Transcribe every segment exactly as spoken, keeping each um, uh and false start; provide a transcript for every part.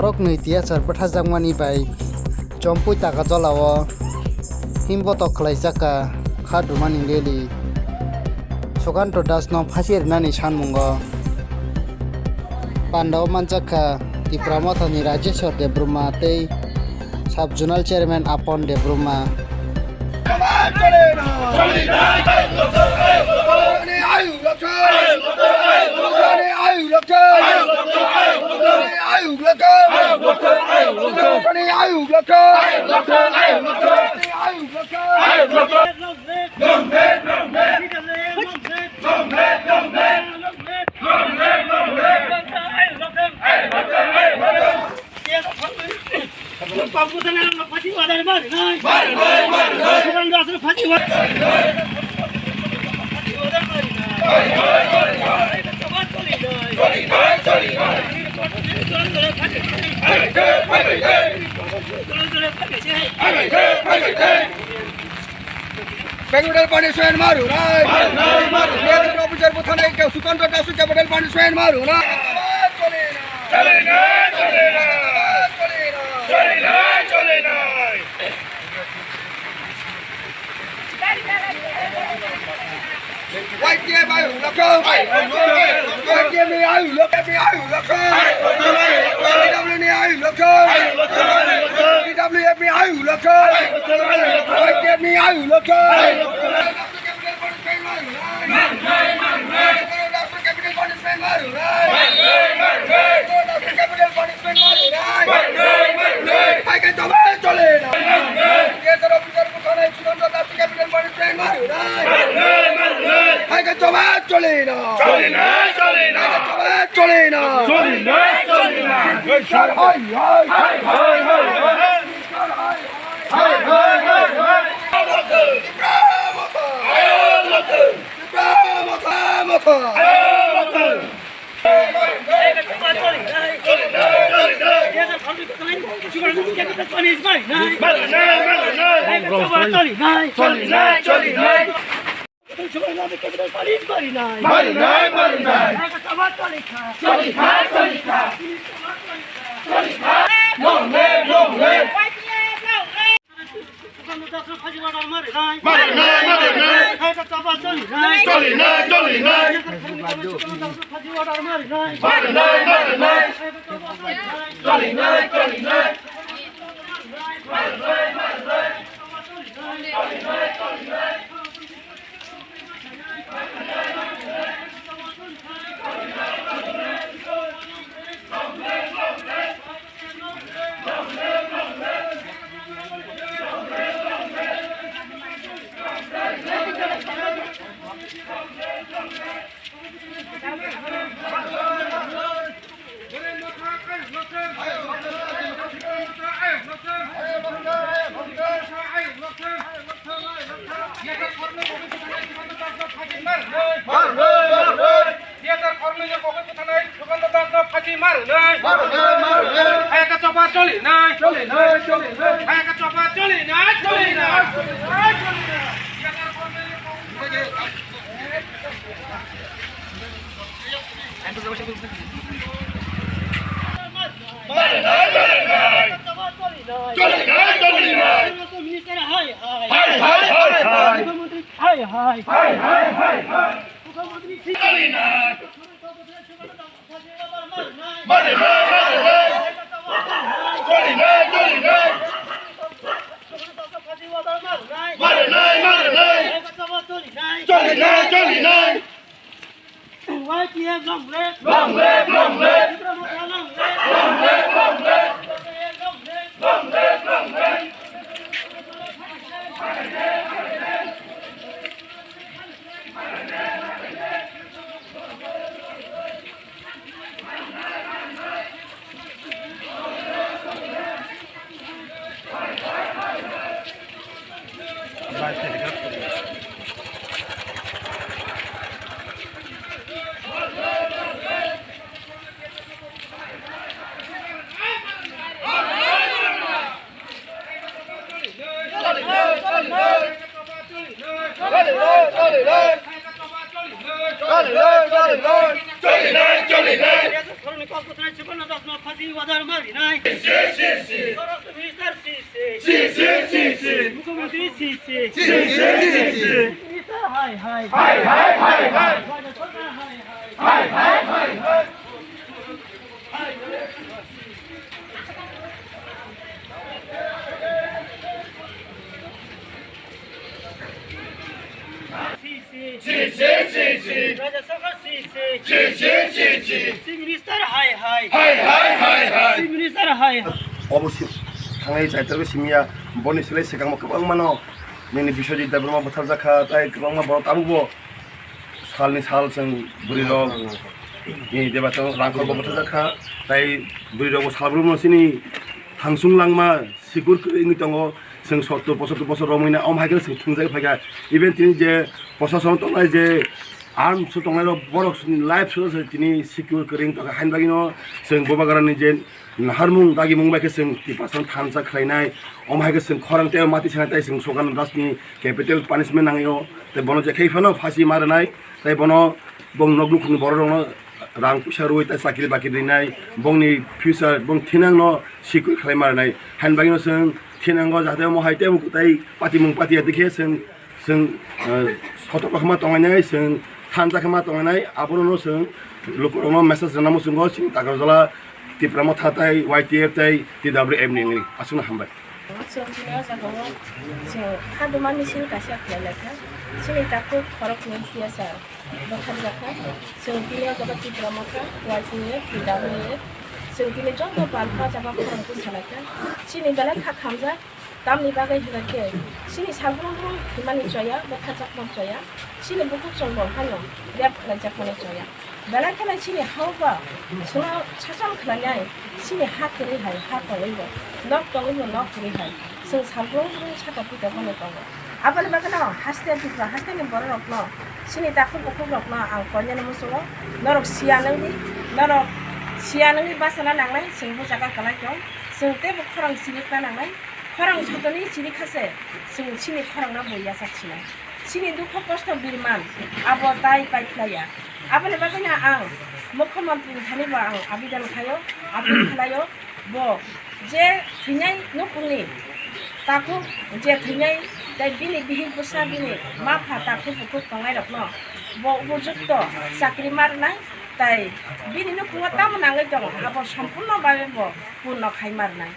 Borokni tiyachar bwthajakmani bai Chompui Takarjala o himbotok khlaijak kha kha dumani rally. Sukanto Das no phasi rinani sanmungo. Pandao manjak kha Tipra Mothani Rajeshwar Debbarma tei Sub Zonal Chairman Apon Debbarma. Capital punishment maru nai. Maru nai, maru nai. Officer buthanai ke Sukanto Das capital punishment maru nai. Chole nai, chole nai. Chole nai, chole nai. Y T F ayu lokho. Y T F ni ayu lokho, ni ayu lokho. T W ni ayu lokho. T W F ni ayu lokho. Y T F ni ayu lokho. Hai ka choba choli na. Choli na, choli na. Hai ka choba choli na. Choli na, choli na. Hai, hai. Hai, hai, hai, hai. Hai, hai, hai, hai. Bravo! Bravo! Bravo! Long live, long live. Choli nai, choli nai. Mari nai, mari nai. Choli nai, choli nai. Hai ka choba choli nai. Choli nai, choli nai. Hai ka choba choli nai, choli nai. Choli nai, choli nai. Hai, hai, hai, hai. Hai, hai, hai, hai. Choli nai. Mari nai, mari nai. Choli nai, choli nai. Mari nai, mari nai. Choli nai, choli nai. Y T F long live. Long live, long live. Tipra Motha long live. Long live, long live. Long live, long live. Sukarno Das no phasi order marinai. Si, si, si. Swarast Minister si, si. Si, si, si, si. Mukhyamantri si, si. Si, si, si, si. Minister hai, hai. Hai, hai, hai, hai. Rajya Sarkar hai, hai. Hai, hai, hai, hai. Si, si. Si, si, si, si. Rajya Sarkar si, si. Si, si, si, si. Chief Minister hai, hai. Hai, hai, hai, hai. Chief Minister hai, hai. Obo si-, thangnai chaitor simiya, boni silai swkangma kwbangmano nini Biswajit Debbarma butharjakha, tai kwbangma borok tabukbo salni sal chwng bwrwirok ni deba chwng rangkhorbo butharjakha, tai bwrwirokbo salbrumno chini thangsung langma sikur kwrwi wngwi tongo, chwng sottor pochottor bosor romwi na, omo hai kheno chwng thwngjagwi phaikha. Even tini je prosason tongnai, je arms o tongnairok, borok life so se tini secure kwrwi wng tongkha. Haini bagwino chwng Bubagrani je naharmung dagimung bai khe chwng Tiprasano thansa khlainai, omo hai khe chwng khorang tei mati sanai, tei chwng Sukarno Dasni capital punishment nangwi o, tei bono je khai phano phasi ma rwnai, tei bono bong nok nukhungni borok rokno rang puisa rwi tei chakri bakri rinai, bongni future, bong thinangno sikui khlai ma rwnai. Haini bagwino chwng thinango jahate omo hai tei tei patimung patiya dikhe chwng, chwng, eh, sotok rok ma tongnai, chwng thansa khe ma tongnai, abono chwng lukurokno message rwna muchungo chini Takarjala Tipra Motha tei Y T F tei T W F ni wngwi. Aswkno hambai. Chwng chini o jaga o chwng khaduma misil kaisa khlai lai kha. Chini takhuk khoroknwi C S R bwtharjak kha. Chwng tini o jaga Tipra Motha, Y T F, T W F, chwng tini joto palpha jaga khorang khe salai kha. Chini belai kha khamjak, tamni bagwi hwnkhe chini salbrumbrung thwimani choya, bwtharjakmani choya, chini bukhuk chwng bo phano rep khlaijakmani choya. Belai kheno chini ha-o ba chwngno sason khlainai, chini ha kwrwi hai ha tongwi bo, nok tongwi bo nok kwrwi hai, chwng salbrumbrung saka pita bono tongo. Aboni bagwino haste Tripura hasteni bororokno chini takhuk bukhukrokno ang koinani muchungo, norok siya nangdi, norok siya nangdi bachana nangnai, chwng bo jaga kwlai tong, chwng teibo khorang silikna nangnai, khorang sotoni silikha se chwng chini khorangno bo yachak sinai. Chini dukho kosto birman abo tai pai khlaiya. Aboni bagwino ang Mukhyamantri ni thani bo ang abedan khlaio, appeal khlaio, bo je thwinai nukhungni takhuk, je thwinai tei bini bihik bwsa, bini mapha takhuk bukhuk tongnairokno bo upojukto chakri ma rwnai, tei bini nukhungo tamo nangwi tongo abo sompurno babe bo purno khai ma rwnai.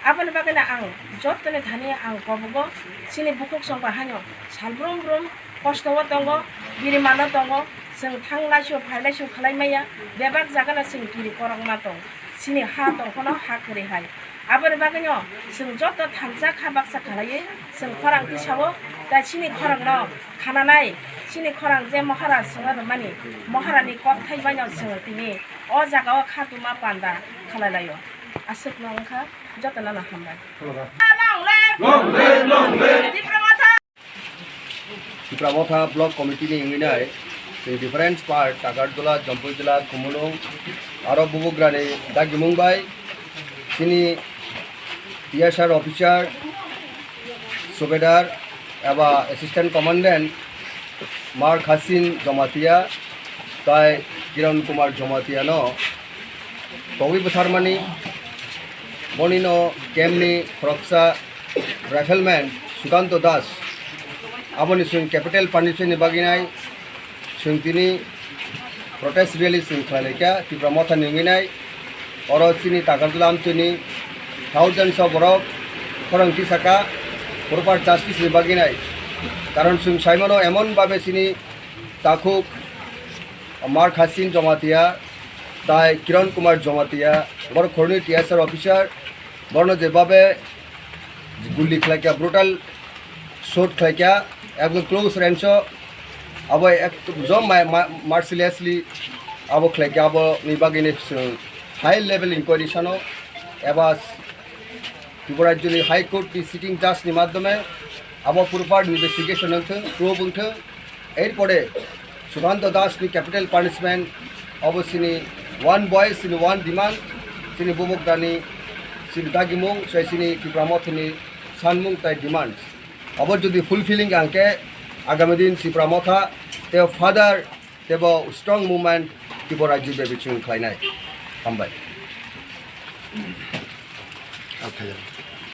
Aboni bagwino ang jottoni thani ang kobogo, chini bukhuk chwngbo haino salbrum brum kosto o tongo, birimano tongo, chwng thang laisio phai laisio khlai maya, bebak jagano chwng kiri korokma tong, chini ha tong phano ha kwrwi hai. Aboni bagwino chwng joto thansa kha baksa khlaiwi chwng khorang tisao, tei chini khorangno khananai, chini khorang je Maharaj swngo rwmani, Maharani kokthai baino chwng tini o jagao khatuma panda khlai laio. Aswkno wngkha, jotono no hambai. Long live! Long live! Long live! Tipra Motha! Tipra Motha Block Committee ni wngwi nai, chwng different part, Takarjala, Jampuijala, Khumulwng, aro Bubugrani dagimung bai, chini T S R officer, subedar, eba Assistant Commandant, Mar Khasin Jamatia, tai Kiran Kumar Jamatia no togwi bwtharmani, bonino camp ni khoroksa rifleman Sukanto Das, aboni chwng capital punishment ni bagwi nai chwng tini protest rally chwng khlai lai kha Tipra Motha ni wngwi nai. Oro chini Takarjala amchini thousands of borok khorang tisaka proper justice ni bagwi nai. Karon chwng saimano emon babe chini takhuk Mar Khasin Jamatia tai Kiran Kumar Jamatia, borok khoroknwi T S R officer, borokno jebabe guli khlaikha, brutal shot khlaikha, ekdom close range o, abo ekdom ma-, ma-, mercilessly abo khlaikha, aboni bagwino chwng high level inquiry sano, eba Tripura Rajyoni High Court ni sitting judge ni madhyome abo proper investigation wngthwng, probe wngthwng, erpore Sukanta Das ni capital punishment, obo chini one voice, chini one demand, chini Bubugrani, chini dagimung, sai chini Tipra Mothani sanmung tai demand. Obo jodi fulfilling angkhe, agami din Tipra Motha tei further teibo strong movement Tripura Rajya Byapi chwng khlainai. Hambai. Okay.